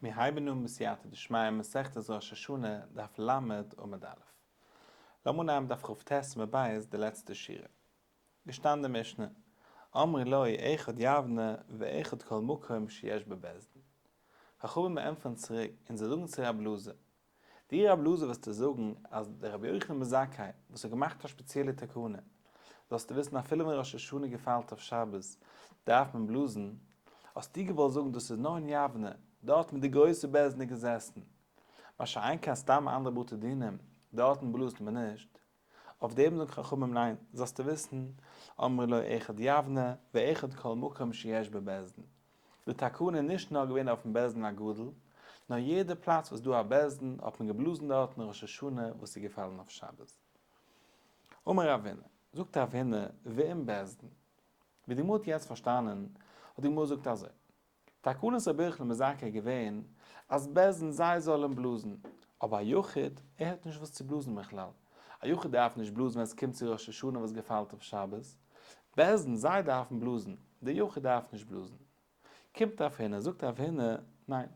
מיר הייבן אן בסייעתא דשמיא מסכת ראש השנה דף ל' עמוד א'. לאמיר אנהייבן דף כ"ט עמוד ב' די לעצטע שורה. געשטאנען די משנה, אמרו לו אחד יבנה ואחד כל מקום שיש בו בית דין. חכמים ענטפערן צוריק און זיי זאגן צו רב אלעזר, דו רב אלעזר וועסטו זאגן אז דער רבי יוחנן בן זכאי וואס האט געמאכט א שפעציעלע תקנה, זאלסטו וויסן אפילו ווען ראש השנה געפאלט אויף שבת דארף מען בלאזן, האסטו געוואלט זאגן דאס איז נאר אין יבנה, דארט מיט די גרויסע בית דין געזעסן, מה שאין כן סתם אנדערע בתי דינים, דארטן בלאזט מען נישט. אויף דעם זאגן חכמים ניין, זאלסטו וויסן, אמרו לו אחד יבנה ואחד כל מקום שיש בו בית דין. די תקנה איז נישט נאר געווען אויפן בית דין הגדול, נאר יעדע פלאץ וואס איז דא א בית דין האט מען געבלאזן דארטן ראש השנה וואס איז געפאלן אויף שבת. אמר רב הונא, זאגט רב הונא, ואם בית דין. ווי די גמרא האט יעצט פארשטאנען, האט די גמרא געזאגט אזוי, תקנת רבי יוחנן בן זכאי איז געווען אז בית דין זיי זאלען בלאזן, אבער א יחיד ער האט נישט וואס צו בלאזן בכלל, א יחיד דארף נישט בלאזן ווען עס קומט צו ראש השנה וואס געפאלט אויף שבת, בית דין זיי דארפן בלאזן, דער יחיד דארף נישט בלאזן. קומט רב הונא זאגט רב הונא, ניין,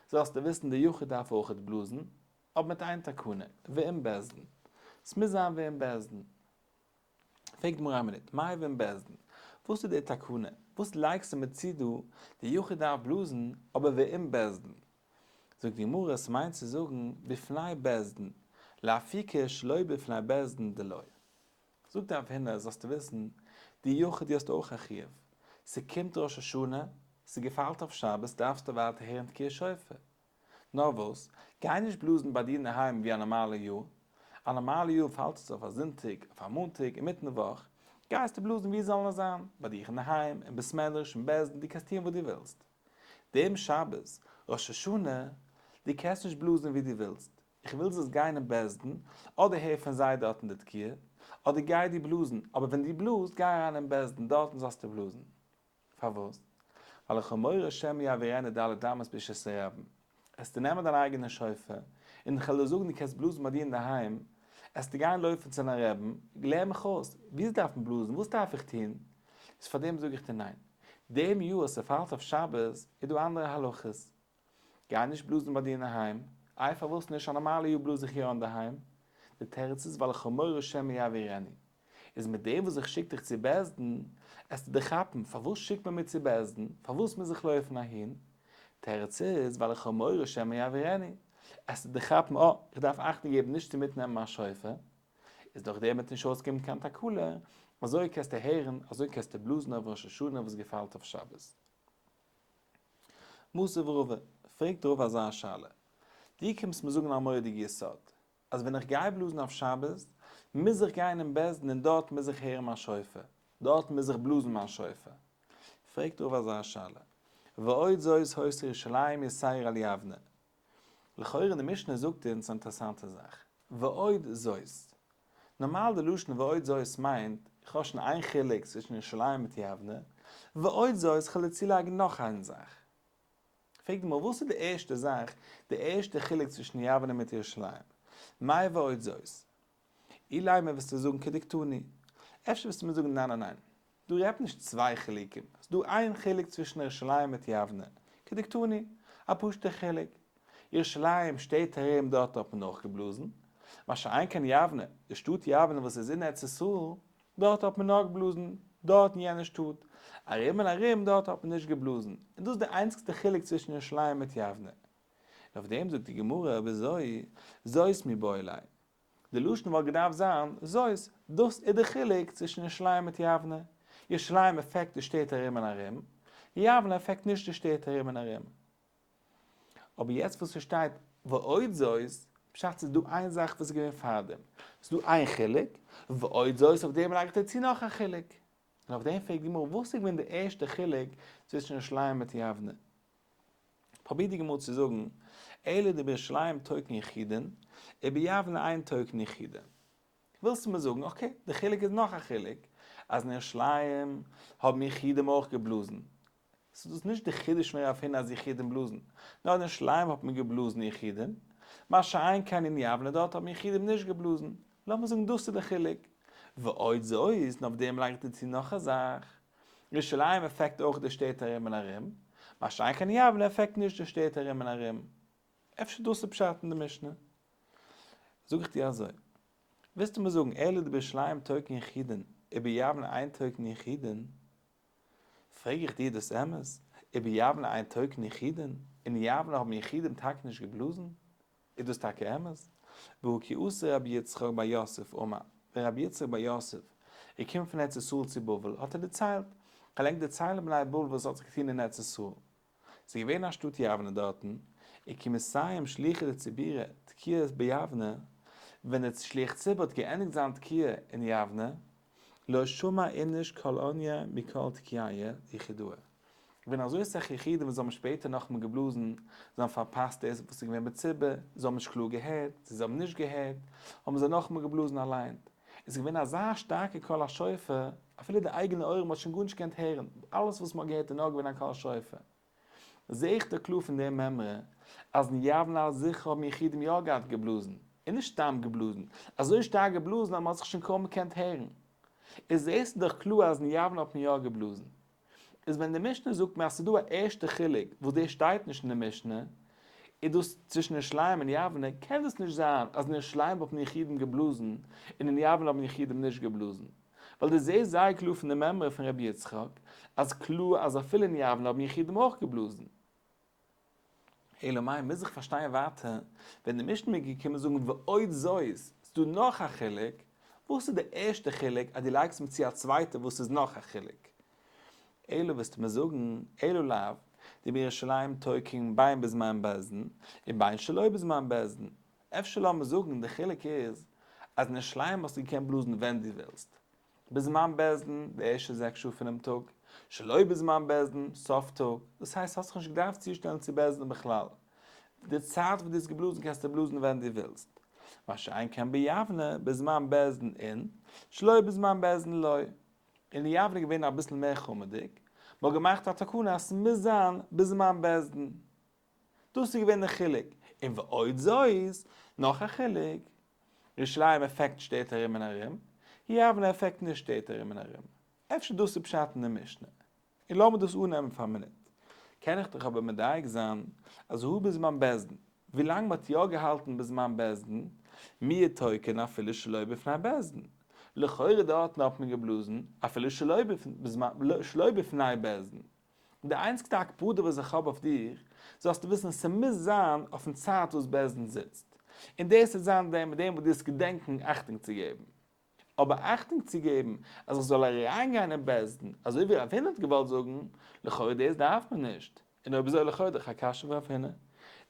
זאלסטו וויסן דער יחיד דארף אויכעט בלאזן, אבער מיט איין תקנה, ועם בית דין. ס'מוז זיין ועם בית דין. פרעגט די גמרא א מינוט, מאי ועם בית דין? וואס איז די תקנה? וואס לייגסטו מיר צו דא, די יחיד דארף בלאזן, אבער ועם בית דין? זאגט די גמרא, ס'מיינט צו זאגן בפני בית דין, לאפוקי שלא בפני בית דין דלא. זאגט רב הונא, זאלסטו וויסן, די יחיד דו האסט אויך א חיוב, ס'קומט ראש השנה, ס'געפאלט אויף שבת, דארפסטו ווייטער הערן תקיעת שופר. נאר וואס, גיי נישט בלאזן ביי דיר אינדערהיים ווי א נארמאלע יאר, א נארמאלע יאר פאלט עס אויף א זונטאג, אויף א מאנטאג, אינמיטן די וואך, גייסטו בלאזן ווי עס זאל נאר זיין, ביי דיך אינדערהיים, אין בית מדרש, אין בית דין, דו קענסט טון וואס דו ווילסט. דעם שבת, ראש השנה, דו קענסט נישט בלאזן ווי דו ווילסט, איך וויל זאלסט גיין אין בית דין, אדער הער פון זיי דארטן די תקיעה, אדער גיי דו בלאזן, אבער ווען דו בלאזט, גיי אריין אין בית דין, דארטן זאלסטו בלאזן. פארוואס? ווייל איך האב מורא שמא יעבירנו ד' אמות ברשות הרבים. עסטו נעמען דיין אייגענע שופר, און איך וועל דיר זאגן דו קענסט בלאזן ביי דיר אינדערהיים, עסטו גיין לויפן צו דיין רעבן, לערן מיך אויס, ווי דארף מען בלאזן, וואס דארף איך טון? איז פארדעם זאג איך דיר ניין. דעם יאר אז ס'פאלט אויף שבת איז דא אנדערע הלכות. גיי נישט בלאזן ביי דיר אינדערהיים. איי פארוואס נישט? א נארמאלע יאר בלאז איך יא אינדערהיים. די תירוץ איז ווייל איך האב מורא שמא יעבירנו. איז מיט דעם וואס איך שיק דיך צו בית דין, עסטו דיך כאפן, פארוואס שיקט מען מיר צו בית דין? פארוואס מוז איך לויפן אהין? תירוץ איז, ווייל איך האב מורא שמא יעבירנו. עסטו דיך כאפן, אה, איך דארף אכטונג געבן נישט צו מיטנעמען מיין שופר. איז דורך דעם וועט נישט אויסקומען קיין תקלה, אזוי קענסטו הערן, אזוי קענסטו בלאזן אויף ראש השנה וואס געפאלט אויף שבת. מתיב רבא, פרעגט רבא אזא שאלה, דו קומסט מיר זאגן א מורא'דיגע יסוד, אז ווען איך גיי בלאזן אויף שבת, מוז איך גיין אין בית דין און דארט מוז איך הערן מיין שופר, דארט מוז איך בלאזן מיין שופר. פרעגט רבא אזא שאלה, ועוד זאת היתה ירושלים יתירה על יבנה. לכאורה די משנה זאגט אונז א אינטערעסאנטע זאך, ועוד זאת. נארמאל די לשון ועוד זאת מיינט, איך האב שוין איין חילוק צווישן ירושלים מיט יבנה, ועוד זאת כ'וועל דיר צולייגן נאך איין זאך. פרעגט די גמרא וואס איז די ערשטע זאך, די ערשטע חילוק צווישן יבנה מיט ירושלים? מאי ועוד זאת? אילימא וועסטו זאגן כדקתני. אפשר וועסטו מיר זאגן ניין ניין ניין, דא רעדט נישט צוויי חילוקים, ס'איז דא איין חילוק צווישן ירושלים מיט יבנה, כדקתני, א פשוט'ע חילוק. ירושלים שטעט ארום דארט האט מען אויך געבלאזן, מה שאין כן יבנה, די שטאט יבנה וואס איז אין ארץ ישראל, דארט האט מען נאר געבלאזן, דארט אין יענע שטאט, ארום און ארום דארט האט מען נישט געבלאזן, און דאס איז די איינציגסטע חילוק צווישן ירושלים מיט יבנה. און אויף דעם זאגט די גמרא, וויאזוי, זאת מיבעי ליה, די לשון וואלט געדארפט זיין, זאת, דאס איז די חילוק צווישן ירושלים מיט יבנה, ירושלים affect די שטעט ארום און ארום, יבנה affect נישט די שטעט ארום און ארום. אבער יעצט וואס ס'שטייט ועוד זאת, פשט ס'איז דא איין זאך וואס איז געווען פארדעם, ס'איז דא איין חילוק, ועוד זאת אויף דעם לייגט ער צו נאך א חילוק. און אויף דעם פרעגט די גמרא וואס איז געווען די ערשטע חילוק צווישן ירושלים מיט יבנה? פרובירט די גמרא צו זאגן, אלא דבירושלים תוקעין יחידין, וביבנה אין תוקעין יחידין. ווילסטו מיר זאגן, okay, די חילוק איז נאך א חילוק, אז אין ירושלים האבן יחידים אויך געבלאזן, ס'איז דאס נישט די חידוש פון רב הונא אז יחידים בלאזן, נאר אין ירושלים האט מען געבלאזן יחידים, מה שאין כן אין יבנה דארט האבן יחידים נישט געבלאזן, לאמיר זאגן דאס איז די חילוק. ועוד זאת, און אויף דעם לייגט ער צו נאך א זאך, ירושלים affect אויך די שטעט ארום און ארום, מה שאין כן יבנה עפעקט נישט די שטעט ארום און ארום. אפשר דאס איז פשט אין די משנה? זאג איך דיר אזוי, ווילסטו מיר זאגן אלא דבירושלים תוקעין יחידין וביבנה אין תוקעין יחידין? פרעג איך דיר דאס אמת? וביבנה אין תוקעין יחידין? אין יבנה האבן יחידים טאקע נישט געבלאזן? איז דאס טאקע אמת? והא כי אתא רבי יצחק בר יוסף אמר, ווען רבי יצחק בר יוסף איז געקומען פון ארץ ישראל צו בבל האט ער דערציילט, כ'וועל ענק דערציילן בני בבל וואס האט זיך געטון אין ארץ ישראל, ס'איז געווען א שטאט יבנה דארטן, וכי מסיים שליחא דציבורא תקיעה ביבנה, ווען דער שליח ציבור האט געענדיגט זיין תקיעה אין יבנה, לא שמע איניש קל עניא מקל תקיעיה דיחידאה. געווען אזוי סאך יחידים וואס האבן שפעטער נאכאמאל געבלאזן, זיי האבן פארפאסט דאס וואס איז געווען בציבור, זיי האבן נישט קלאר געהערט, צו זיי האבן נישט געהערט, האבן זיי נאכאמאל געבלאזן אליין. עס איז געווען אזא שטארקע קול השופר, אפילו די אייגענע אויערן מ'האט שוין גארנישט געקענט הערן, אלעס וואס מ'האט געהערט איז נאר געווען א קול שופר. זעה איך דא קלאר פון דעם מימרא אז אין יבנה זיכער האבן יחידים יא געהאט געבלאזן, און נישט סתם געבלאזן, אזוי שטארק געבלאזן אז מ'האט זיך שוין קוים געקענט הערן. איז זעהסטו דאך קלאר אז אין יבנה האט מען יא געבלאזן. איז ווען די משנה זאגט מיר אז ס'איז דא א ערשטע חילוק וואס דאס שטייט נישט אין די משנה, איז דאס צווישן ירושלים און יבנה, קען דאס נישט זיין אז אין ירושלים האבן יחידים געבלאזן און אין יבנה האבן יחידים נישט געבלאזן, ווייל דו זעסט זייער קלאר פון די מימרא פון רבי יצחק אז קלאר אז אפילו אין יבנה האבן יחידים אויך געבלאזן. אלא מאי מוז איך פארשטיין ווייטער, ווען די משנה איז געקומען זאגן ועוד זאת, ס'דא נאך א חילוק, וואס איז די ערשטע חילוק אז דו לייגסט מיר צו א צווייטע וואס איז נאך א חילוק? אלא וועסטו מיר זאגן, אלא לאו, דבירושלים תוקעין בין בזמן בית דין ובין שלא בזמן בית דין, אפשר לאמיר זאגן די חילוק איז אז אין ירושלים האסטו געקענט בלאזן ווען דו ווילסט, בזמן בית דין, די ערשטע זעקס שעה פונעם טאג, שלא בזמן בית דין, סוף טאג, דאס הייסט האסט זיך נישט געדארפט צושטעלן צו בית דין בכלל, די צייט וואס דו האסט געבלאזן קענסטו בלאזן ווען דו ווילסט, מה שאין כן ביבנה, בזמן בית דין אין, שלא בזמן בית דין לא. אין יבנה איז געווען אביסל מער חמור'דיג, מ'האט געמאכט א תקנה אז ס'מוז זיין בזמן בית דין. דאס איז געווען די חילוק. און ועוד זאת, נאך א חילוק, ירושלים עפעקט שטעט ארום און ארום, יבנה עפעקט נישט שטעט ארום און ארום. אפשר דאס איז פשט אין די משנה. און לאמיר דאס אננעמען פאר א מינוט. קען איך דאך אבער מדייק זיין אז הא בזמן בית דין, ווילאנג מ'האט יא געהאלטן בזמן בית דין, מיהא תוקעין אפילו שלא בפני בית דין. לכאורה דארטן האט מען געבלאזן אפילו שלא בפני בית דין. די איינציגסטע הקפדה וואס איך האב אויף דיר, זאלסטו וויסן ס'מוז זיין אויפן צייט וואס בית דין זיצט. און דאס וועט זיין דעם מיט דעם וואס דו וועסט געדענקן אכטונג צו געבן. אבער אכטונג צו געבן אז איך זאל אריינגיין אין בית דין, אזוי ווי רב הונא האט געוואלט זאגן, לכאורה דאס דארף מען נישט. און אויב אזוי לכאורה דאך א קשיא אויף רב הונא.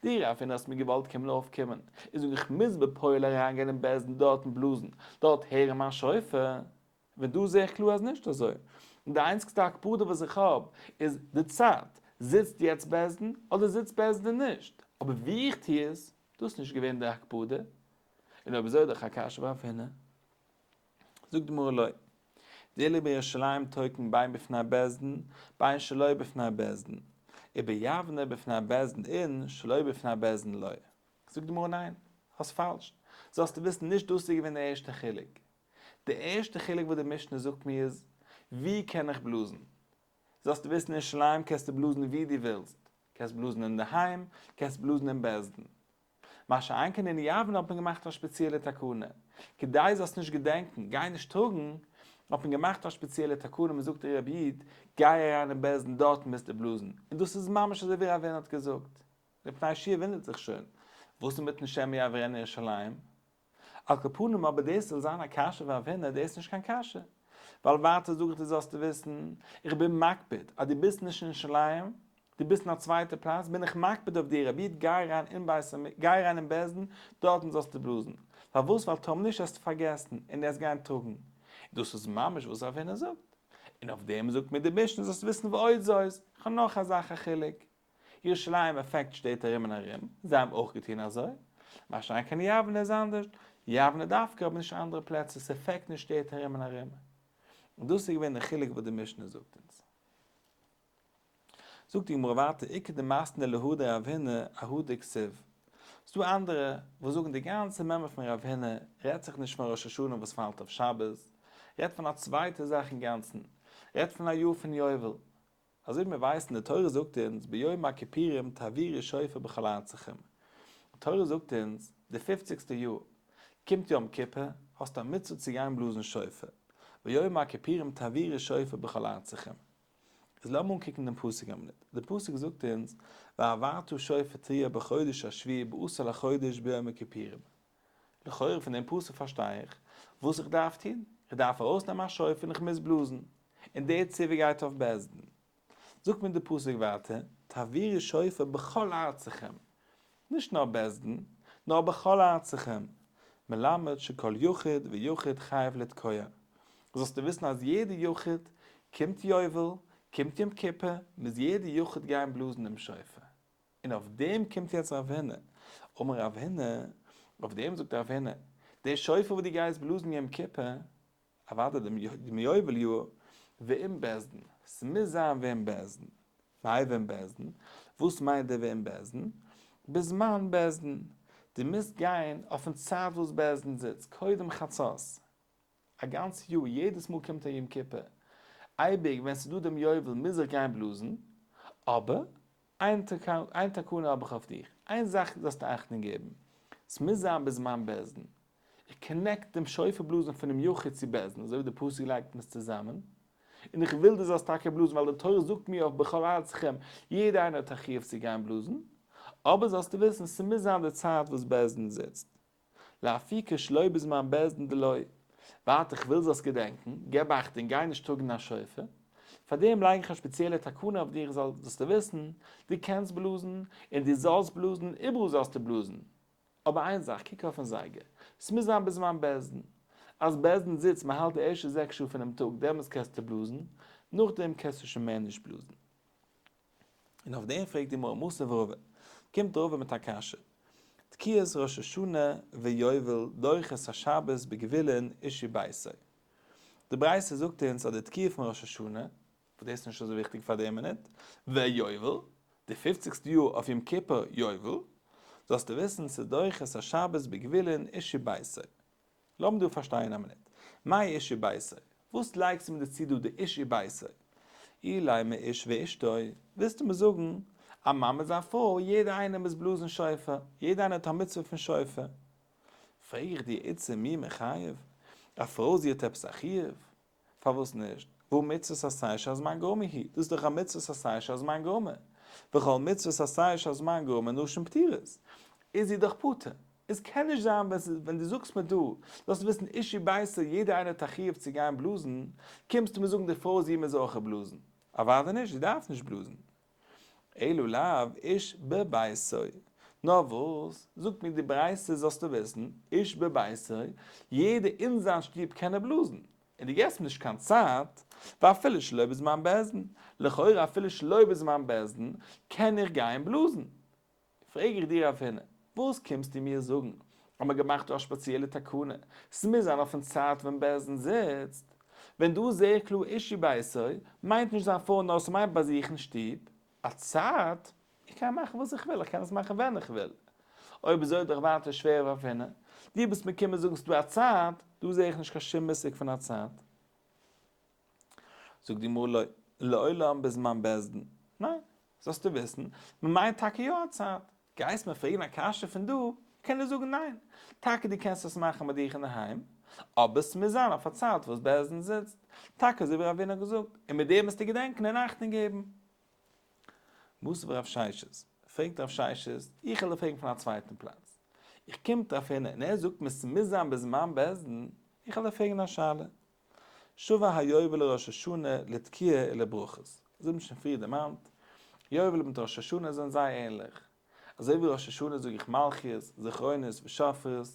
דו רב הונא האסט מיר געוואלט קומען אויפקומען און זאגן איך מוז בפועל אריינגיין אין בית דין דארטן בלאזן, דארט הערן מיין שופר. ווען דא זעה איך קלאר אז נישט אזוי. און די איינציגסטע הקפדה וואס איך האב איז די צייט, זיצט יעצט בית דין אדער זיצט בית דין נישט, אבער ווי איך טו עס, דאס איז נישט געווען די הקפדה. און אויב אזוי איז דאך א קשיא אויף רב הונא. זאגט די גמרא לא. דאילו בירושלים תוקעין בין בפני בית דין בין שלא בפני בית דין, וביבנה בפני בית דין אין שלא בפני בית דין לא. זאגט די גמרא ניין, האסט פאלש. זאלסטו וויסן נישט דאס איז געווען די ערשטע חילוק. די ערשטע חילוק וואס די משנה זאגט מיר איז, ווי קען איך בלאזן? זאלסטו וויסן אין ירושלים קענסטו בלאזן ווי דו ווילסט, קענסט בלאזן אינדערהיים, קענסט בלאזן אין בית דין. מה שאין כן אין יבנה האט מען געמאכט א שפעציעלע תקנה, כדי זאלסט נישט געדענקן, גיי נישט טראגן, האט מען געמאכט א שפעציעלע תקנה, מען זאגט דיר רבי איד, גיי אריין אין בית דין דארטן מוזטו בלאזן, און דאס איז ממש אזוי ווי רב הונא האט געזאגט. דער פני יהושע וואונדערט זיך שוין, וואס איז מיטן שמא יעבירנו ירושלים? על כל פנים אבער דאס זאל זיין א קשיא פאר רב הונא, דאס איז נישט קיין קשיא, ווייל ווייטער זאג איך דיר זאלסטו וויסן, איך בין מקפיד אז דו ביסט נישט אין ירושלים, דו ביסט אין א צווייטע פלאץ, בין איך מקפיד אויף דיר, רבי איד גיי אריין אין בית המ, גיי אריין אין בית דין, דארטן זאלסטו בלאזן. פארוואס? ווייל טאמער נישט וועסטו פארגעסן און דו וועסט גיין טראגן. דאס איז ממש וואס רב הונא זאגט. און אויף דעם זאגט מיר די משנה זאלסט וויסן ועוד זאת, איך האב נאך א זאך א חילוק. ירושלים עפעקט שטעט ארום און ארום, זיי האבן אויך געטון אזוי, מה שאין כן יבנה איז אנדערש, יבנה דווקא אבער נישט אנדערע פלעצער, ס'עפעקט נישט שטעט ארום און ארום. און דאס איז געווען די חילוק וואס די משנה זאגט אונז. זאגט די גמרא ווייטער, איכא דמתני להא דרב הונא אהא דכתיב. ס'דא אנדערע וואס זאגן די גאנצע מימרא פון רב הונא רעדט זיך נישט פון ראש השנה וואס פאלט אויף שבת, רעדט פון א צווייטע זאך אינגאנצן, רעדט פון א יאר פון יובל. אזוי ווי מיר ווייסן, די תורה זאגט אונז ביום הכיפורים תעבירו שופר בכל ארצכם, די תורה זאגט אונז די פופציגסטע יאר קומט יום כיפור האסטו א מצוה צו גיין בלאזן שופר, ביום הכיפורים תעבירו שופר בכל ארצכם. איז לאמיר אנקוקן דעם פסוק א מינוט, דער פסוק זאגט אונז והעברת שופר תרועה בחודש השביעי בעשור לחודש ביום הכיפורים, לכאורה פון דעם פסוק פארשטיי איך וואס איך דארף טון, איך דארף ארויסנעמען א שופר און איך מוז בלאזן, און דער ציווי גייט אויף בית דין. זאגט מיר דער פסוק ווייטער, תעבירו שופר בכל ארצכם, נישט נאר בית דין, נאר בכל ארצכם, מלמד שכל יחיד ויחיד חייב לתקוע, זאלסטו וויסן אז יעדער יחיד, קומט יובל, קומט יום כיפור, מוז יעדער יחיד גיין בלאזן דעם שופר. און אויף דעם קומט יעצט רב הונא, אמר רב הונא, אויף דעם זאגט רב הונא, די שופר וואס דו גייסט בלאזן יום כיפור, אוודאי דעם יובל יאר, ועם בית דין, ס'מוז זיין ועם בית דין, מאי ועם בית דין? וואס מיינט דער ועם בית דין? בזמן בית דין, דו מוזט גיין אויפן צייט וואס בית דין זיצט, קודם חצות, א גאנץ יאר יעדעס מאל קומט א יום כיפור, אייביג ווען ס'איז דא דעם יובל מוז איך גיין בלאזן, אבער איין תקנה האב איך אויף דיך, איין זאך זאלסטו אכטונג געבן, ס'מוז זיין בזמן בית דין, איך connect דעם שופר בלאזן פונעם יחיד צו בית דין, אזוי ווי די פסוק לייגט עס צוזאמען, און איך וויל דו זאלסט טאקע בלאזן ווייל די תורה זאגט מיר אויף בכל ארצכם, יעדער איינער האט א חיוב צו גיין בלאזן, אבער זאלסטו וויסן ס'מוז זיין די צייט וואס בית דין זיצט. לאפוקי שלא בזמן בית דין דלא. ווארט איך וויל זאלסט געדענקן, געב אכטונג גיי נישט טראגן א שופר, פאר דעם לייג איך א שפעציעלע תקנה אויף דיר זאלסטו וויסן, דו קענסט בלאזן, און דו זאלסט בלאזן, איבעראל זאלסטו בלאזן. אבער איין זאך, קוק אויפן זייגער, ס'מוז זיין בזמן בית דין. אז בית דין זיצט, מ'האלט די ערשטע זעקס שעה פונעם טאג, דעמאלטס קענסטו בלאזן, נאכדעם קענסטו שוין מער נישט בלאזן. און אויף דעם פרעגט די גמרא מתיב רבא, קומט רבא מיט א קשיא, תקיעת ראש השנה ויובל דוחה את השבת בגבולין איש וביתו. די ברייתא זאגט אונז אז די תקיעה פון ראש השנה, וואס דאס איז נישט אזוי וויכטיג פאר די מינוט, ויובל, די פופציגסטע יאר אויף יום כיפור יובל, זאלסטו וויסן ס'איז דוחה את השבת בגבולין איש וביתו. לאמיר דא פארשטיין א מינוט. מאי איש וביתו? וואס לייגסטו מיר דערצו דא די איש וביתו? אילימא איש ואשתו, ווילסטו מיר זאגן א מאן מיט זיין פרוי יעדער איינער מוז בלאזן שופר, יעדער איינער האט א מצוה פון שופר. פרעג איך דיר איתתא מי מיחייב? א פרוי זי האט עפעס א חיוב? פארוואס נישט? והא מצוות עשה שהזמן גרמא היא, דאס איז דאך א מצוות עשה שהזמן גרמא, וכל מצוות עשה שהזמן גרמא נשים פטורות, איז זי דאך פטור. עס קען נישט זיין ווען דו זאגסט מיר דא, זאלסט וויסן איש וביתו יעדער איינער האט א חיוב צו גיין בלאזן, קומסטו מיר זאגן די פרוי זי מוז אויך בלאזן. אוודאי נישט, זי דארף נישט בלאזן. אלא לאו איש בביתו. נאר וואס, זאגט מיר די ברייתא זאלסטו וויסן, איש בביתו, יעדער אין זיין שטוב קען ער בלאזן, און דו געבסט מיר נישט קיין צייט, ואפילו שלא בזמן בית דין, לכאורה אפילו שלא בזמן בית דין קען איך גיין בלאזן. פרעג איך דיר רב הונא, וואס קומסטו מיר זאגן אז מ'האט געמאכט דא א שפעציעלע תקנה, ס'מוז זיין אויפן צייט ווען בית דין זיצט, ווען דא זעה איך קלאר איש וביתו מיינט נישט זיין פרוי נאר ס'מיינט ביי זיך אין שטוב, א צייט? איך קען מאכן וואס איך וויל, איך קען עס מאכן ווען איך וויל. אויב אזוי איז דאך ווייטער שווער רב הונא, דו ביסט מיר קומען זאגן ס'דא א צייט, דא זעה איך נישט קיין שום מושג פון א צייט. זאגט די גמרא לא, לעולם בזמן בית דין. ניין, זאלסטו וויסן, מען מיינט טאקע יא א צייט. גייסט מיר פרעגן א קשיא פון דא, קען דיר זאגן ניין, טאקע דו קענסט עס מאכן ביי דיך אינדערהיים, אבער ס'מוז זיין אויף א צייט וואס בית דין זיצט, טאקע אזוי ווי רב הונא האט געזאגט, און מיט דעם מוזטו געדענקן און אכטונג געבן. מתיב רב ששת, פרעגט רב ששת, איך וועל דיר פרעגן פון א צווייטן פלאץ. איך קומט רב הונא און ער זאגט מיר ס'מוז זיין בזמן בית דין, איך וועל דיר פרעגן א שאלה. שווה היובל לראש השנה לתקיעה ולברכות. אזוי האבן שוין פריער דערמאנט, יובל מיט ראש השנה זענען זייער ענליך. אזוי ווי ראש השנה זאג איך מלכיות, זכרונות ושופרות,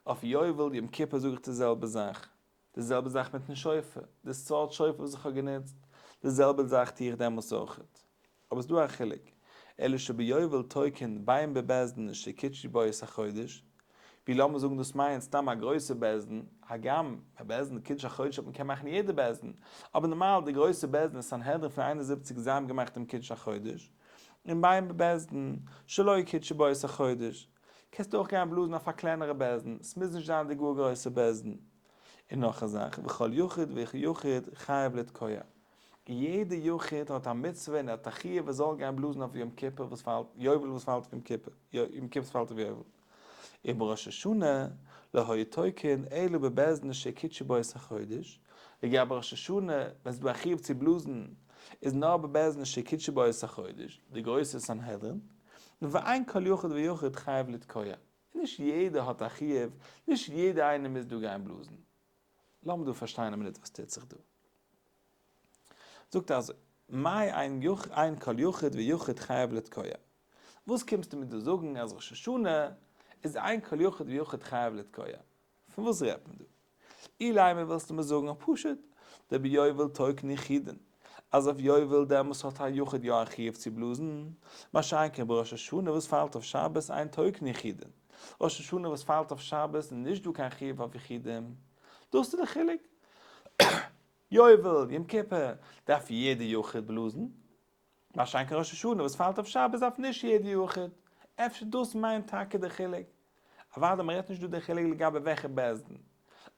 אויף יובל, יום כיפור זאג איך די זעלבע זאך. די זעלבע זאך מיטן שופר, די סארט שופר וואס איך האב גענוצט, די זעלבע זאך טו איך דעמאלס אויכעט. אבער ס'דא א חילוק, אלא שביובל תוקעין בין בבית דין שקידשו בו את החודש, ווי לאמיר זאגן דאס מיינט סתם א גרויסע בית דין, הגם ביי בית דין קידוש החודש האט מען קען מאכן יעדע בית דין, אבער נארמאל די גרויסע בית דין סנהדרין פון 71 זיי האבן געמאכט דעם קידוש החודש, און בין בבית דין שלא קידשו בו את החודש, קענסטו אויך גיין בלאזן אויף א קלענערע בית דין, ס'מוז נישט זיין די גאר גרויסע בית דין. און נאך א זאך, וכל יחיד ויחיד חייב לתקוע. יעדע יחיד האט א מצוה און ער האט א חיוב ער זאל גיין בלאזן אויף יום כיפור וואס פאלט, יובל וואס פאלט אויף יום כיפור, יום כיפור וואס פאלט אויף יובל. ובראש השנה לא היו תוקעין אלא בבית דין שקידשו בו את החודש, לגבי ראש השנה ווען ס'איז דא א חיוב צו בלאזן איז נאר בבית דין שקידשו בו את החודש, די גרויסע סנהדרין, ואין כל יחיד ויחיד חייב לתקוע, נישט יעדער האט א חיוב, נישט יעדער איינער מוז דא גיין בלאזן. לאמיר דא פארשטיין א מינוט וואס טוט זיך דא. זאגט ער אזוי, מאי אין יח אין כל יחיד ויחיד חייב לתקוע? וואס קומסטו מיר דא זאגן אז ראש השנה איז אין כל יחיד ויחיד חייב לתקוע? פון וואס רעדט מען דא? אילימא ווילסטו מיר זאגן פשוט דביובל תוקעין יחידין, אז אויף יובל דעמאלס האט א יחיד יא א חיוב צו בלאזן, מה שאין כן בראש השנה וואס פאלט אויף שבת אין תוקעין יחידין, ראש השנה וואס פאלט אויף שבת איז נישט דא קיין חיוב אויף יחידים, דאס איז די חילוק. יובל, יום כיפור, דארף יעדע יחיד בלאזן, מה שאין כן ראש השנה וואס פאלט אויף שבת דארף נישט יעדע יחיד, אפשר דאס מיינט טאקע די חילוק, אוודאי מען רעדט נישט דא די חילוק לגבי וועלכע בית דין,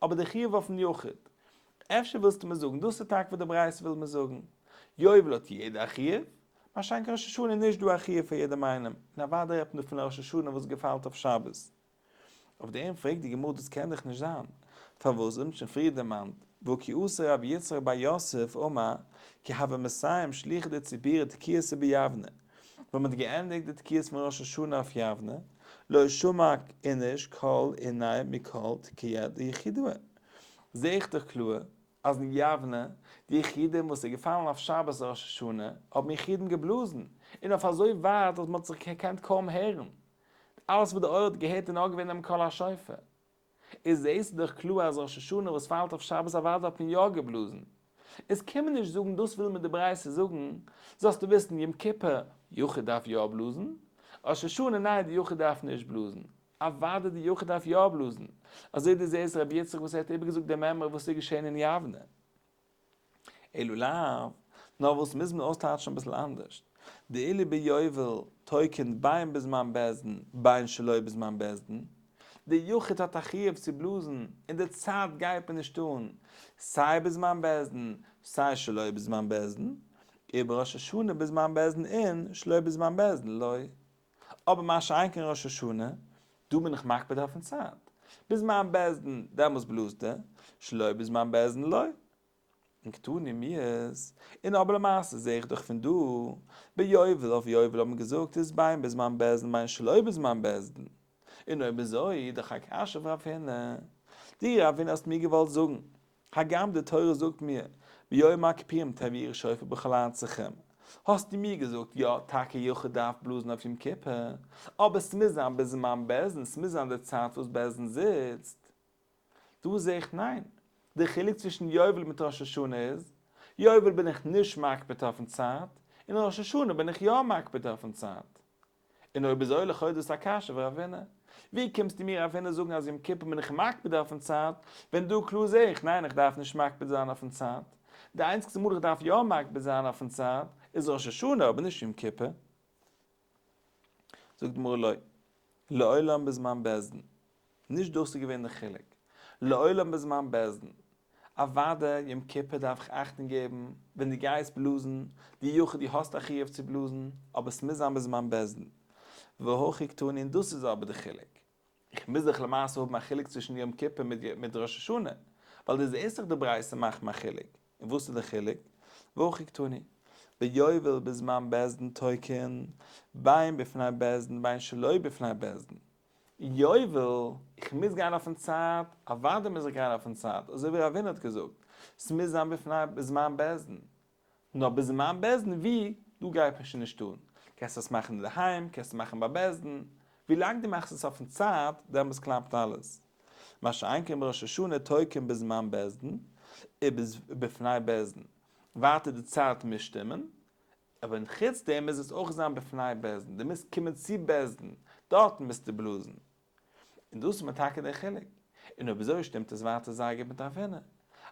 אבער די חיוב אויפן יחיד, אפשר ווילסטו מיר זאגן דאס איז טאקע וואס די ברייתא וויל מיר זאגן, יובל האט יעדער א חיוב, מה שאין כן ראש השנה איז נישט דא א חיוב פאר יעדעם איינעם, און אוודאי רעדט מען דא פון א ראש השנה וואס געפאלט אויף שבת. אויף דעם פרעגט די גמרא דאס קען דאך נישט זיין, פארוואס אונז שוין פריער דערמאנט, והא כי אתא רב יצחק בר יוסף אמר כי הוה מסיים שליחא דציבורא תקיעתא ביבנה, ווען מען האט געענדיגט די תקיעות פון ראש השנה אויף יבנה, לא שמע איניש קל עיניה מקול תקיעה דיחידאה, זעה איך דאך קלאר אז אין יבנה, די יחידים וואס איז געפאלן אויף שבת ראש השנה, האבן יחידים געבלאזן, און אויף אזוי ווייט אז מען האט זיך געקענט קוים הערן. אלעס וואס די אויער האט געהערט איז נאר געווען דעם קול השופר. איז זעהסטו דאך קלאר אז ראש השנה וואס פאלט אויף שבת אוודאי האט מען יא געבלאזן. איז קען מען נישט זאגן דאס וויל מיר די ברייתא זאגן, זאלסטו וויסן יום כיפור יחיד דארף יא בלאזן, ראש השנה ניין די יחיד דארף נישט בלאזן. אוודאי די יחיד דארף יא בלאזן. אזוי דו זעהסט רבי יצחק וואס ער האט איבערגעזאגט די מימרא וואס איז געשעהן אין יבנה. אלא לאו, נאר וואס מוז מען אויסטייטשן אביסל אנדערש. דאילו ביובל תוקעין בין בזמן בית דין בין שלא בזמן בית דין. די יחיד האט א חיוב צו בלאזן און די צייט גייט מיר נישט אן, סיי בזמן בית דין סיי שלא בזמן בית דין, ובראש השנה בזמן בית דין אין שלא בזמן בית דין לא. אבער מה שאין כן ראש השנה, דא בין איך מקפיד אויפן צייט. בזמן בית דין, דעמאלס בלאזט ער, שלא בזמן בית דין לא. און קתני מיהת, און אבער למעשה זעה איך דאך פון דא, ביובל אויף יובל האט מען געזאגט איז בין בזמן בית דין בין שלא בזמן בית דין. און אויב אזוי איז דאך א קשיא אויף רב הונא. דו רב הונא האסט מיר געוואלט זאגן, הגם די תורה זאגט מיר ביום הכפורים תעבירו שופר בכל ארצכם, האסטו מיר געזאגט יא טאקע יחיד דארף בלאזן אויף יום כיפור, אבער ס'מוז זיין בזמן בית דין, ס'מוז זיין די צייט וואס בית דין זיצט. דא זעה איך ניין. די חילוק צווישן יובל מיט ראש השנה איז, יובל בין איך נישט מקפיד אויפן צייט, און ראש השנה בין איך יא מקפיד אויפן צייט. און אויב אזוי לכאו' דאס א קשיא אויף רב הונא. ווי קומסטו מיר רב הונא זאגן אז יום כיפור בין איך מקפיד אויפן צייט, ווען דא קלאר זעה איך ניין איך דארף נישט מקפיד זיין אויפן צייט. די איינציגסטע מאל איך דארף יא מקפיד זיין אויפן צייט איז ראש השנה אבער נישט יום כיפור. זאגט די גמרא לא. לעולם בזמן בית דין. נישט דאס איז געווען די חילוק. לעולם בזמן בית דין. אוודאי יום כיפור דארף איך אכטונג געבן ווען דו גייסט בלאזן, דו יחיד דו האסט א חיוב צו בלאזן, אבער ס'מוז זיין בזמן בית דין. והכי קתני און דאס איז אבער די חילוק. איך מוז דאך למעשה האבן א חילוק צווישן יום כיפור מיט ראש השנה, ווייל דו זעסט דאך די ברייתא מאכט מיר א חילוק. און וואס איז די חילוק? והכי קתני, ביובל בזמן בית דין תוקעין, בין בפני בית דין בין שלא בפני בית דין. יובל, איך מוז גיין אויפן צייט? אוודאי מוז איך גיין אויפן צייט, אזוי ווי רב הונא האט געזאגט, ס'מוז זיין בפני בזמן בית דין. נאר בזמן בית דין ווי? דא גייט מיר שוין נישט אן. קענסט עס מאכן אינדערהיים, קענסט עס מאכן ביי בית דין, ווילאנג דו מאכסט עס אויפן צייט, דעמאלס קלאפט אלעס. מה שאין כן בראש השנה תוקעין בזמן בית דין, ובפני בית דין. ווייטער די צייט מוז שטימען, אבער חוץ דעם מוז עס אויך זיין בפני בית דין, דו מוזט קומען צו בית דין, דארטן מוזטו בלאזן. און דאס איז מיר טאקע דער חילוק. און אויב אזוי שטימט עס ווייטער זייער גוט מיט רב הונא.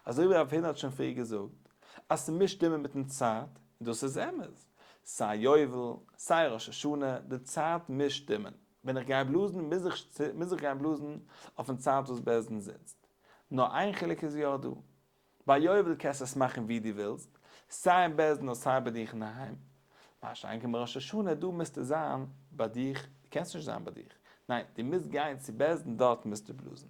אזוי ווי רב הונא האט שוין פריער געזאגט אז ס'מוז שטימען מיטן צייט, און דאס איז אמת, סיי יובל, סיי ראש השנה, די צייט מוז שטימען. ווען איך גיי בלאזן מוז איך מוז איך גיין בלאזן אויפן צייט וואס בית דין זיצט. נאר איין חילוק איז יא דא. ביי יובל קענסטו עס מאכן ווי דו ווילסט, סיי אין בית דין און סיי ביי דיך אינדערהיים. מה שאין כן בראש השנה, דא מוזטו זיין ביי דיך, דו קענסט נישט זיין ביי דיך, ניין, דו מוזט גיין צו בית דין דארט מוזטו בלאזן.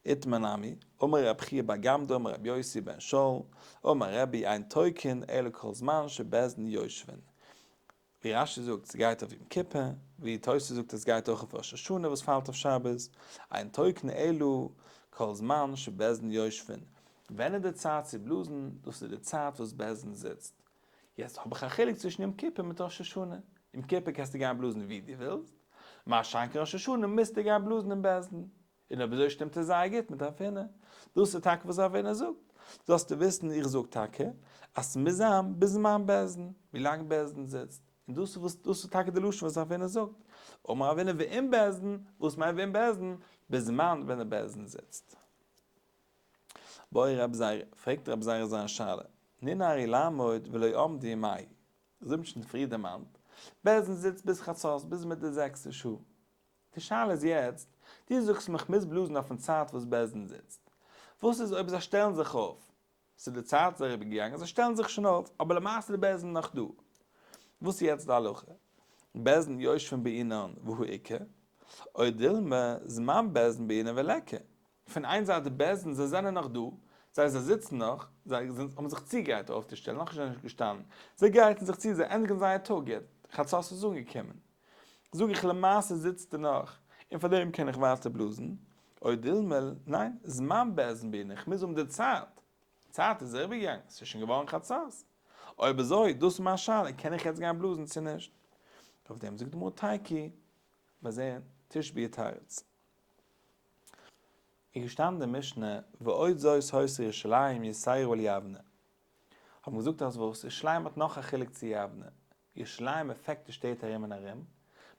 איתמר נמי, אמר רב חייא בר גמדא אמר רבי יוסי בן שאול, אמר רבי אין תוקעין אלא כל זמן שבית דין יושבין. ווי רש"י זאגט ס'גייט אויף יום כיפור, ווי תוס' זאגט עס גייט אויך אויף ראש השנה וואס פאלט אויף שבת, אין תוקעין אלא כל זמן שבית דין יושבין. ווען איז די צייט צו בלאזן? דאס איז די צייט וואס בית דין זיצט. יעצט האב איך א חילוק צווישן יום כיפור מיט ראש השנה. יום כיפור קענסטו גיין בלאזן ווי דו ווילסט, מה שאין כן ראש השנה מוזטו גיין בלאזן אין בית דין. און אויב אזוי שטימט עס זייער גוט מיט רב הונא. דאס איז טאקע וואס רב הונא זאגט. זאלסטו וויסן איך זאג טאקע אז ס'מוז זיין בזמן בית דין, ווי לאנג בית דין זיצט. און דאס איז וואס דאס איז טאקע די לשון וואס רב הונא זאגט. אמר רב הונא ואם בית דין, וואס מיינט ואם בית דין? בזמן ווען די בית דין זיצט. בעי רב זירא, פרעגט רב זירא זיין שאלה, ננערו לעמוד ולא עמדו מאי? אזוי האט מען שוין פריער דערמאנט, בית דין זיצט ביז חצות, ביז מיט די זעקסטע שעה. די שאלה איז יעצט, דו זאגסט מיך מוז בלאזן אויפן צייט וואס בית דין זיצט. וואס איז אויב זיי שטעלן זיך אויף? ס'איז די צייט איז אריבערגעגאנגען, זיי שטעלן זיך שוין אויף, אבער למעשה איז די בית דין נאך דא. וואס איז יעצט די הלכה? בית דין יושבין בעינן והא איכא, או דילמא זמן בית דין בעינן וליכא. פון איין זייט די בית דין זיי זענען נאך דא, זיי זיי זיצן נאך, זיי האבן זיך צוגעגרייט אויפצושטעלן, נאכנישט זענען נישט געשטאנען, זיי גרייטן זיך צו, זיי ענדיגן זייער טאג יעצט, חצות איז אנגעקומען, זאג איך למעשה זיצט ער נאך, און פאר דעם קען איך ווייטער בלאזן, או דילמא, ניין, זמן בית דין בעינן, איך מוז האבן די צייט, צייט איז אריבערגעגאנגען, ס'איז שוין געווארן חצות, אויב אזוי, דאס איז מיין שאלה, קען איך יעצט גיין בלאזן צו נישט? אויף דעם זאגט די גמרא תיקו, מיר זעען, תשבי יתרץ. איז געשטאנען די משנה ועוד זאת היתה ירושלים יתירה על יבנה. האט מען געזאגט אז וואס, ירושלים האט נאך א חילוק צו יבנה, ירושלים עפעקט די שטעט ארום און ארום,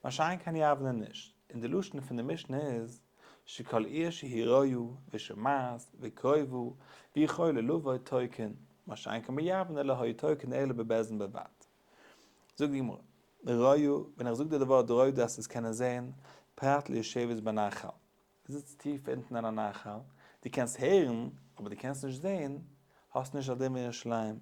מה שאין כן יבנה נישט, און די לשון פון די משנה איז שכל עיר שהיא רואה ושומעת וקרובה ויכולה לבוא תוקעין, מה שאין כן ביבנה לא היו תוקעין אלא בבית דין בלבד. זאגט די גמרא, רואה, ווען איך זאג דיר די ווארט רואה דארפסטו עס קענען זען, פרט ליושבת בנחל, דו זיצט טיף אונטן אין א נחל, דו קענסט הערן, אבער דו קענסט נישט זען, האסט נישט א דין ווי ירושלים.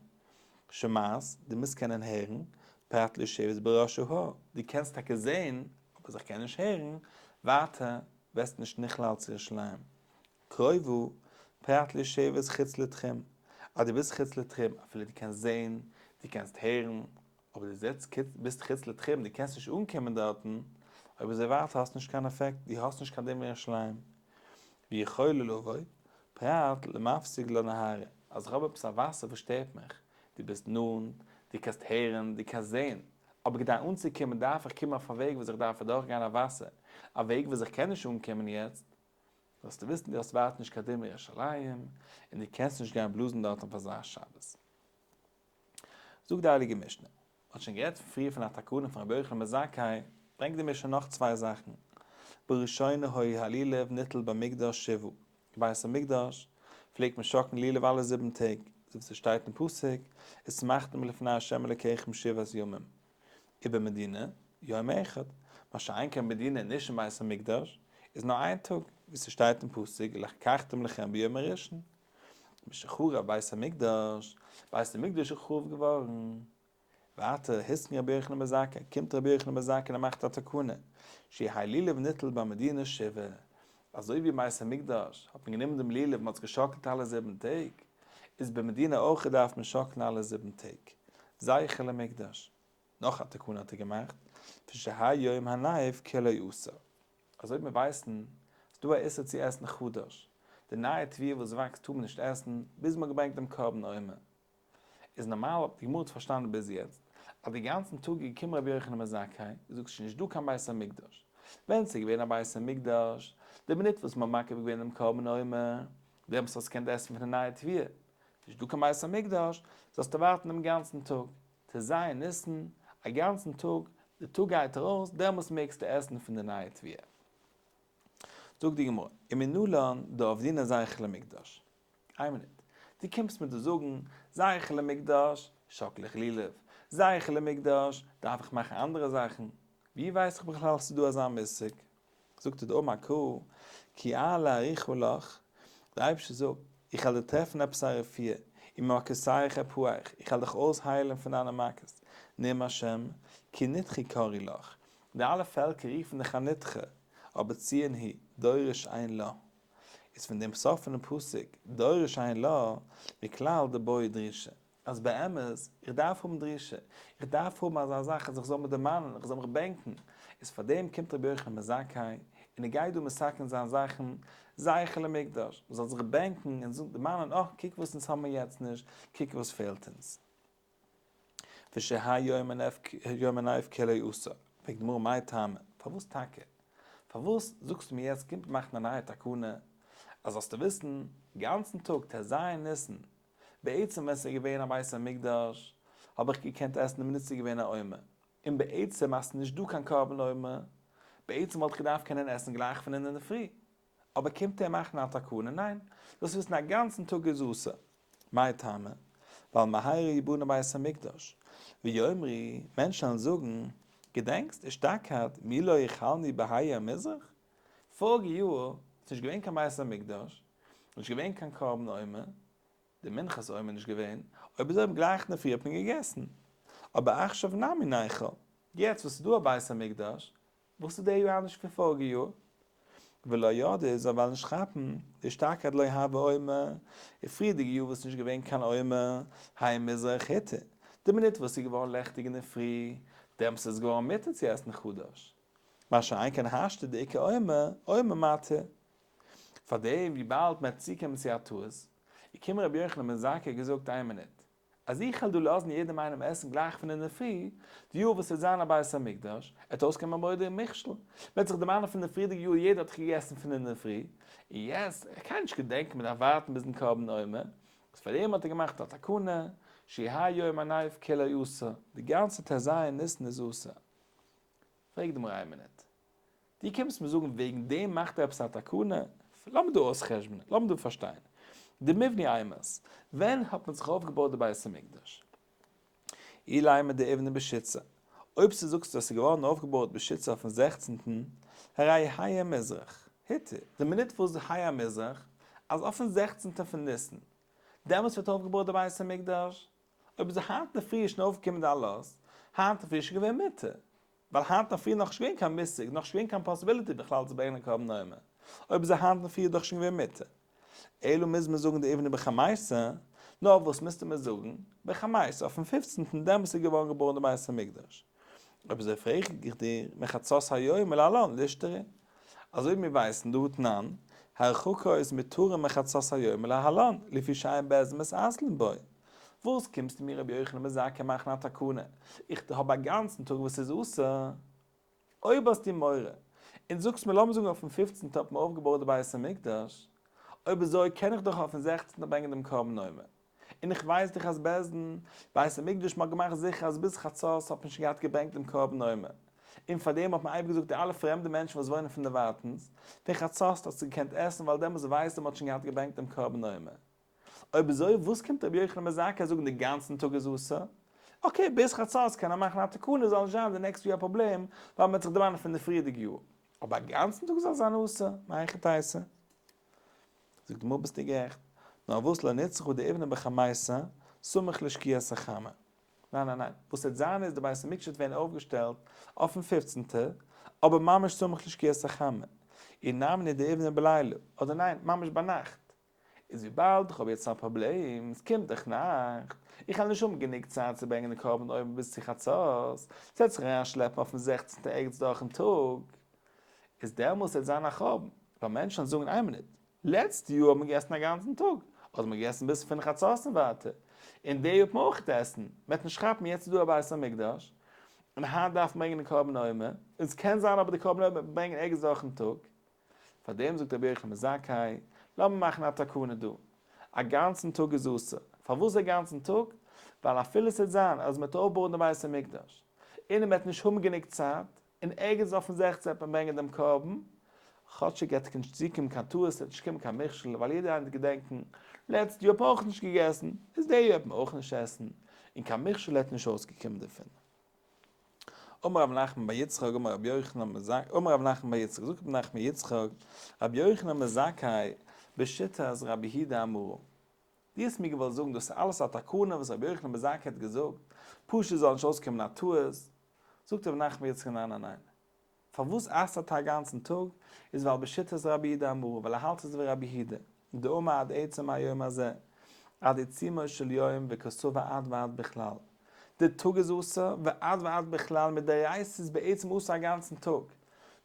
שומעת, דו מוזט קענען הערן, פרט ליושבת בראש ההר, דו קענסט טאקע זען, אבער זיך קען נישט הערן, ווייטער, וועסט נישט נכלל צו ירושלים. קרובו, פרט ליושבת חוץ לתחום, אז דו ביסט חוץ לתחום, אפילו דו קענסט זען, דו קענסט הערן, אבער דו זעצט ביסט חוץ לתחום, דו קענסט נישט אנקומען דארטן, אויב אזוי ווייטער האסט נישט קיין אפעקט, דו האסט נישט קיין דין ירושלים. ויכולה לבוא, פרט למפסיג לה נהרא, אז איך האב עפעס א וואסער וואס שטערט מיך, דו ביסט נאנט, דו קענסט הערן, דו קענסט זען, אבער כדי אנצוקומען דארף איך קומען אויף א וועג וואס איך דארף אדורך גיין א וואסער, א וועג וואס איך קען נישט אנקומען יעצט, זאלסטו וויסן דו האסט ווייטער נישט קיין דין ירושלים, און דו קענסט נישט גיין בלאזן דארטן פאר אזא שבת. זאגט די הייליגע משנה, מען האט שוין גערעדט פריער פון א תקנה פון רבי יוחנן בן זכאי, ברענגט די משנה נאך צוויי זאכן, בראשונה היה הלולב ניטל במקדש שבעה, אין בית המקדש פלעגט מען שאקלן לולב אלע זיבן טעג, אזוי ווי ס'שטייט אין פסוק, ושמחתם לפני ה' אלוקיכם שבעת ימים, ובמדינה, יום אחד, מה שאין כן במדינה נישט אין בית המקדש, איז נאר איין טאג, ווי ס'שטייט אין פסוק, ולקחתם לכם ביום הראשון. משחרב בית המקדש, בית המקדש איז חרוב געווארן. ווייטער, התקין רבי יוחנן בן זכאי, קומט רבי יוחנן בן זכאי און ער מאכט א תקנה, שיהא לולב ניטל במדינה שבעה, אזוי ווי אין בית המקדש האט מען גענומען דעם לולב און מען האט עס געשאקלט אלע זיבן טעג, איז במדינה אויך דארף מען שאקלן אלע זיבן טעג, זכר למקדש. נאך א תקנה האט ער געמאכט, ושיהא יום הניף כולו אסור. אזוי ווי מיר ווייסן איז דא א איסור צו עסן חדש, די נייע תבואה וואס וואקסט טאר מען נישט עסן ביז מען האט געברענגט דעם קרבן עומר. איז נארמאל האט די גמרא האט פארשטאנען ביז יעצט אז די גאנצן טאג איז געקומען רבי יוחנן בן זכאי געזאגט ס'איז נישט דא קיין בית המקדש, ווען ס'איז געווען א בית המקדש די מינוט וואס מ'האט מקריב געווען דעם קרבן עומר דעמאלטס האסטו געקענט עסן פון די נייע תבואה, נישט דא קיין בית המקדש זאלסטו ווארטן דעם גאנצן טאג ט"ז ניסן, א גאנצן טאג, די טאג גייט ארויס, דעמאלס מעגסטו עסן פון די נייע תבואה. זאגט די גמרא, ומנלן דעבדינן זכר למקדש. איין מינוט, דו קומסט מיר דא זאגן, זכר למקדש, שאקל איך לולב, זכר למקדש, דארף איך מאכן אנדערע זאכן, ווי ווייס איך בכלל ס'איז דא אזא מושג? זאגט ער דאמר קרא, כי אעלה ארוכה לך, דער אייבערשטער זאגט, איך וועל דיר טרעפן עפעס א רפואה, וממכותיך ארפאך, איך וועל דיך אויסהיילן פון דיינע מכות, נאום השם, כי נדחי קראו לך, די אלע פעלקער רופן דיך א נדחה, אבער ציון היא, דורש אין לה. איז פון דעם סוף פונעם פסוק, דורש אין לה, מכלל דבעי דרישה. אז באמת, איך דארף האבן דרישה, איך דארף האבן אזא זאך אז איך זאל מיר דערמאנען, איך זאל מיך בענקען, איז פאר דעם קומט רבי יוחנן בן זכאי, און ער גייט דא מתקן זיין זאכן, זכר למקדש, מען זאל זיך בענקען און זאגן, דערמאנען, אה, קוק וואס אונז האבן יעצט נישט, קוק וואס פעלט אונז. ושיהא יום הנף כולו אסור, פרעגט די גמרא מאי טעמא, פארוואס טאקע? פארוואס זאגסטו מיר יעצט קומט מאכן א נייע תקנה, אז זאלסטו וויסן, גאנצן טאג ט"ז ניסן, בעצם ווען ס'איז געווען א בית המקדש האב איך געקענט עסן די מינוט ס'איז געווען א עומר, און בעצם אז ס'איז נישט דא קיין קרבן עומר, בעצם וואלט איך געדארפט קענען עסן גלייך פון אינדערפרי, אבער קומט ער מאכן א תקנה? ניין, זאלסט וויסן א גאנצן טאג איז אסור. מאי טעמא? ווייל מהרה יבנה בית המקדש, ויאמרו, מענטשן וועלן זאגן, געדענקסט אשתקד מי לא האכלנו בהאי המזרח? פאריגע יאר איז נישט געווען קיין בית המקדש, נישט געווען קיין קרבן עומר, די מנחת עומר נישט געווען, אויב אזוי האבן גלייך אינדערפרי האט מען געגעסן, אבער עכשיו נמי ניכול, יעצט וואס איז דא א בית המקדש, וואס איז די יאר אנדערש פון פאריגע יאר? ולא ידעי זיי וועלן נישט כאפן, דאשתקד לא הוה עומר, די פריערדיגע יאר וואס איז נישט געווען קיין עומר, האי מזרח היתר, די מינוט וואס איז געווארן לעכטיג אינדערפרי, דעמאלטס איז עס געווארן מותר צו עסן חדש. מה שאין כן השתא דאיכא עומר, עומר מתיר. פארדעם וויבאלד מען וועט צוקומען צו א טעות, איז קומען רבי יוחנן בן זכאי געזאגט איין מינוט, אז איך וועל דא לאזן יעדעם איינעם עסן גלייך פון אינדערפרי, די יאר וואס ס'וועט זיין א בית המקדש, עט אויסקומען א מורא'דיגע מכשול, מען וועט זיך דערמאנען פון די פריערדיגע יאר יעדער האט דאך געגעסן פון אינדערפרי, און יעצט, איך קען נישט געדענקען מען דארף ווארטן ביזן קרבן עומר, איז פארדעם האט ער געמאכט א תקנה, שיהא יום הנף כולו אסור, די גאנצע ט"ז ניסן איז אסור. פרעג די גמרא איין מינוט, דו קומסט מיר זאגן וועגן דעם מאכט ער עפעס א תקנה? לאמיר דא אויס'חשבונ'ען, לאמיר דא פארשטיין. דמיבני אימת, ווען האט מען זיך אויפגעבויט די בית המקדש? אילימא דאיבני בשיתסר, אויב ס'זאגסטו אז ס'איז געווארן אויפגעבויט בשיתסר אויפן זעכצנטן, הרי היה מזרח, היתר, די מינוט וואס היה מזרח, אז אויפן זעכצנטן פון ניסן, דעמאלטס ווערט אויפגעבויט די בית המקדש, אויב איז היינט אינדערפרי איז שוין אויפגעקומען די עלות, היינט אינדערפרי איז שוין געווען מותר, ווייל היינט אינדערפרי נאך נישט געווען קיין מושג, נאך נישט געווען קיין possibility בכלל צו ברענגען א קרבן עומר, אויב איז היינט אינדערפרי איז דאך שוין געווען מותר. אלא מוז מען זאגן דאיבני בחמיסר, נאר וואס מוזטו מיר זאגן, בחמיסר, אויפן פופצנטן דעמאלס איז געווארן געבוירן די בית המקדש. אויב אזוי פרעג איך דיר, מחצות היום ולהלן לישתרי, אזוי ווי מיר ווייסן דהא תנן, הרחקות מותרים מחצות היום ולהלן, לפי שאין בית דין מתעסלין בו. וואס קומסטו מיר רבי יוחנן בן זכאי מאכן א תקנה, איך האב א גאנצן טאג וואס איז אסור? אויב האסטו מורא, און זאגסט מיר לאמיר זאגן אויפן פופצנטע האט מען אויפגעבויט די בית המקדש, אויב אזוי קען איך דאך אויפן זעכצנטע ברענגען דעם קרבן עומר. און איך ווייס דאך אז בית דין, בית המקדש, מ'האט געמאכט זיכער אז ביז חצות האט מען שוין געהאט געברענגט דעם קרבן עומר. און פאר דעם האט מען אייביג געזאגט די אלע פרעמדע מענטשן וואס וואוינען פון דערווייטענס, פון חצות האסטו געקענט עסן ווייל דעמאלס ווייסטו מ'האט שוין געהאט געברענגט דעם קרבן עומר. אויב אזוי וואס קומט רבי יוחנן בן זכאי זאגן די גאנצן טאג איז אסור? okay ביז חצות קען ער מאכן א תקנה זאל נישט זיין די נעקסטע יאר א פראבלעם ווייל מ'וועט זיך דערמאנען פון די פריערדיגע יאר. אבער א גאנצן טאג זאל זיין אסור? מהיכי תיתי? זאגט די גמרא ביסטו גערעכט, נאר וואס לא נצרכא דאיבני בחמיסר סמוך לשקיעת החמה. ניין ניין ניין, וואס וועט זיין איז די בית המקדש וועט ווערן אויפגעשטעלט אויפן פופצנטע, אבער ממש סמוך לשקיעת החמה, אי נמי דאיבני בלילה, אדער ניין, ממש ביינאכט. איז וויבאלד איך האב יעצט א פראבלעם, עס קומט דאך נאכט, איך וועל נישט האבן גענוג צייט צו ברענגען די קרבן עומר ביז צו חצות, ס'וועט זיך אריינשלעפן אויפן זעכצנטע ערגעץ דורכן טאג, איז דעמאלס וועט זיין א חורבן, ווייל מענטשן וועלן זאגן איין מינוט, לעצטע יאר האט מען געגעסן א גאנצן טאג, אדער מען געגעסן ביז פון חצות און ווייטער, און די יאר וועט מען אויך עסן, מען וועט נישט כאפן יעצט איז דא א בית המקדש, און היינט דארף מען ברענגען די קרבן עומר, און ס'קען זיין אבער די קרבן עומר וועט מען ברענגען ערגעץ דורכן טאג, פאר דעם זאגט רבי יוחנן בן זכאי, לאמיר מאכן א תקנה דא, א גאנצן טאג איז אסור, פארוואס א גאנצן טאג? ווייל אפילו ס'וועט זיין אז מען וועט אויפבויען די בית המקדש, און מען וועט נישט האבן גענוג צייט, און ערגעץ אויפן זעכצן וועט מען ברענגען דעם קרבן, כאטשיג עט נישט צוקומען קיין טעות, עט נישט קומען קיין מכשול, ווייל יעדער איינער וועט געדענקען, לעצט יאר האט מען אויך נישט געגעסן, איז די יאר וועט מען אויך נישט עסן, און קיין מכשול עט נישט אויסגעקומען דערפון. אמר רב נחמן בר יצחק אמר רבי יוחנן בן זכאי, אמר רב נחמן בר יצחק, זאגט רב נחמן יצחק, רבי יוחנן בן זכאי, בשיטת רבי יהודה אמרו. דו האסט מיר געוואלט זאגן דאס איז אלעס א תקנה וואס רבי יוחנן בן זכאי האט געזאגט, פשוט זאל נישט אויסקומען א טעות, זאגט רבי נחמן יצחק ניין ניין ניין, פארוואס אסר'ט ער א גאנצן טאג, איז ווייל בשיטת רבי יהודה אמרו, ווייל ער האלט אזוי ווי רבי יהודה, דאמר עד עצם היום הזה, עד עיצומו של יום וקסבר עד ועד בכלל. די טאג איז אסור, ועד ועד בכלל, מדאורייתא איז בעצם אסור א גאנצן טאג.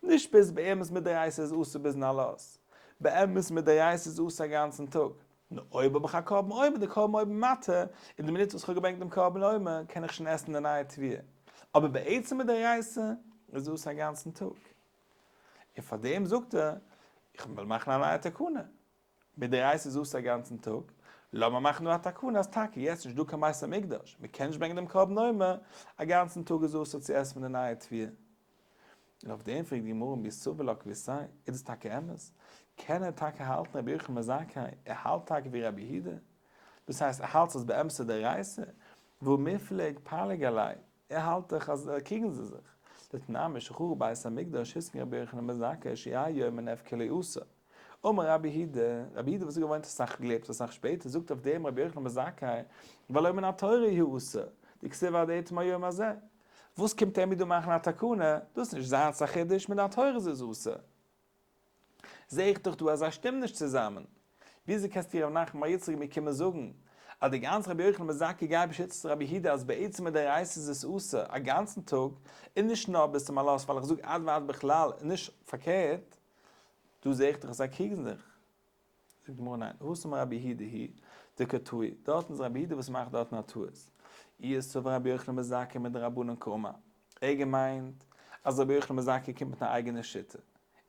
נישט ביז באמת מדאורייתא איז אסור ביזן עלות. באמת מדאורייתא איז אסור א גאנצן טאג. נאר אויב האב איך א קרבן עומר, די קרבן עומר מתיר, אין די מינוט וואס איך האב געברענגט דעם קרבן עומר, קען איך שוין עסן די נייע תבואה. אבער בעצם מדאורייתא איז אסור א גאנצן טאג. און פאר דעם זאגט ער, איך וויל מאכן א נייע תקנה. מדאורייתא איז אסור א גאנצן טאג, לאמיר מאכן דא א תקנה אז טאקע יעצט נישט דא קיין בית המקדש, מען קען נישט ברענגען דעם קרבן עומר, א גאנצן טאג איז אסור צו עסן פון די נייע תבואה. און אויף דעם פרעגט די גמרא מי סבר לה כוותיה, איז דאס טאקע אמת? קען ער טאקע האלטן רבי יוחנן בן זכאי, ער האלט טאקע ווי רבי יהודה? דאס הייסט ער האלט ס'איז באמת א דאורייתא, והא מיפלג פליג עליה, ער האלט דאך אז קריגן זיי זיך. דתנן משחרב בית המקדש התקין רבי יוחנן בן זכאי שיהא יום הפקר לא אסור. אמר רבי יהודה, רבי יהודה וואס איז געוואוינט אסאך געלעבט אסאך שפעטער זאגט אויף דעם רבי יוחנן בן זכאי והלא מן התורה הוא אסור, דכתיב עד עצם היום הזה. וואס קומט ער מיר דא מאכן א תקנה, דאס איז נישט זיינס א חידוש, מן התורה איז עס אסור. זעה איך דאך דא אז זיי שטימען נישט צוזאמען. וויאזוי קענסטו ר' נחמן בר יצחק מיר קומען זאגן אז די גאנצע רבי יוחנן בן זכאי גייט בשיטת רבי יהודה אז בעצם מדאורייתא איז עס אסור א גאנצן טאג און נישט נאר ביז צום עלות ווייל איך זאג עד ועד בכלל און נישט פארקערט? דא זעה איך דאך אז זיי קריגן זיך. זאגט די גמרא ניין, התם רבי יהודה היא דקא טעי, דארטן איז רבי יהודה וואס מאכט דארטן א טעות. איהו סבר רבי יוחנן בן זכאי מדרבנן קאמר. ער האט געמיינט אז רבי יוחנן בן זכאי קומט מיט א אייגענע שיטה.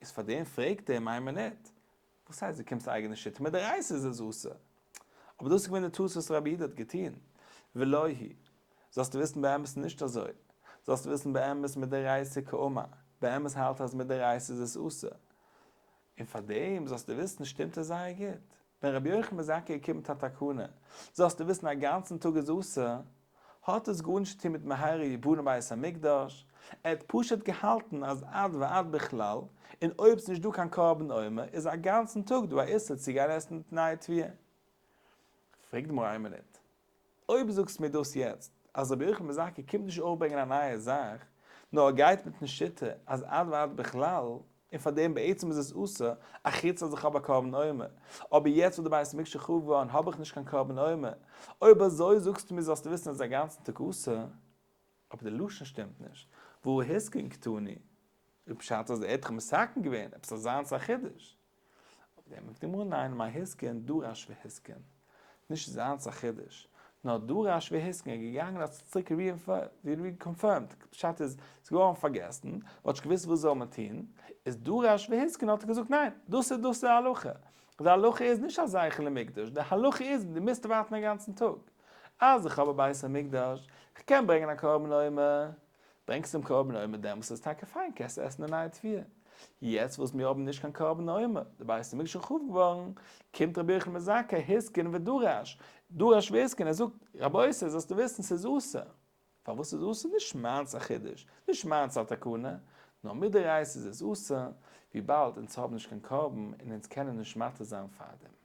איז פאר דעם פרעגט ער אים איין מינוט, וואס הייסט דו קומסט א אייגענע שיטה? מדאורייתא איז עס אסור. אבער דאס איז געווען די טעות וואס רבי יהודה האט געטון. ולא היא. זאלסטו וויסן באמת איז נישט אזוי. זאלסטו וויסן באמת מדאורייתא קאמר. באמת האלט אז מדאורייתא איז עס אסור. און פאר דעם זאלסטו וויסן שטימט עס זייער גוט. ווען רבי יוחנן בן זכאי קומט מיט א תקנה, זאלסטו וויסן א גאנצן טאג איז אסור, האט עס גארנישט צו טון מיט מהרה יבנה בית המקדש, ער האט פשוט געהאלטן אז עד ועד בכלל, און אויב ס'נישט דא קיין קרבן עומר איז א גאנצן טאג דא א איסור צו גיין עסן נייע תבואה. פרעגט די גמרא איין מינוט, אויב זאגסט מיר דאס יעצט אז רבי יוחנן בן זכאי קומט נישט אויפברענגען א נייע זאך, נאר ער גייט מיטן שיטה אז עד ועד בכלל, און פאר דעם בעצם איז עס אסור, אחוץ אז איך האב א קרבן עומר, אבער יעצט וואס די בית המקדש איז חרוב געווארן האב איך נישט קיין קרבן עומר, אויב אזוי זאגסטו מיר זאלסטו וויסן אז עס איז א גאנצן טאג אסור, אבער די לשון שטימט נישט, והא התקין קתני, איז פשט אז ער האט דאך מתקן געווען עפעס אזאנס א חידוש. אויף דעם זאגט די גמרא ניין מאי התקין דרש והתקין, נישט זיינס א חידוש, נאר דרש והתקין איז געגאנגען האט עס צוריק reconfirmed, פשט איז ס'איז געווארן פארגעסן, מ'האט נישט געוואוסט וואס זאל מען טון, איז דרש והתקין האט ער געזאגט ניין, דאס איז דאס איז די הלכה, די הלכה איז נישט א זכר למקדש, די הלכה איז דו מוזט ווארטן א גאנצן טאג, אז איך האב א בית המקדש, כ'קען ברענגען א קרבן עומר, ברענגסט דעם קרבן עומר דעמאלטס איז טאקע פיין קענסט עסן די נייע תבואה. יעצט וואס מיר האבן נישט קיין קרבן עומר, די בית המקדש איז חרוב געווארן, קומט רבי יוחנן בן זכאי התקין ודרש, דרש והתקין, ער זאגט, רבותי זאלסטו וויסן ס'איז אסור. פארוואס איז אסור? נישט מיינס א חידוש, נישט מיינס א תקנה, נאר מדאורייתא איז עס אסור, וויבאלד אונז האבן נישט קיין קרבן און אונז קענען נישט מתיר זיין פארדעם.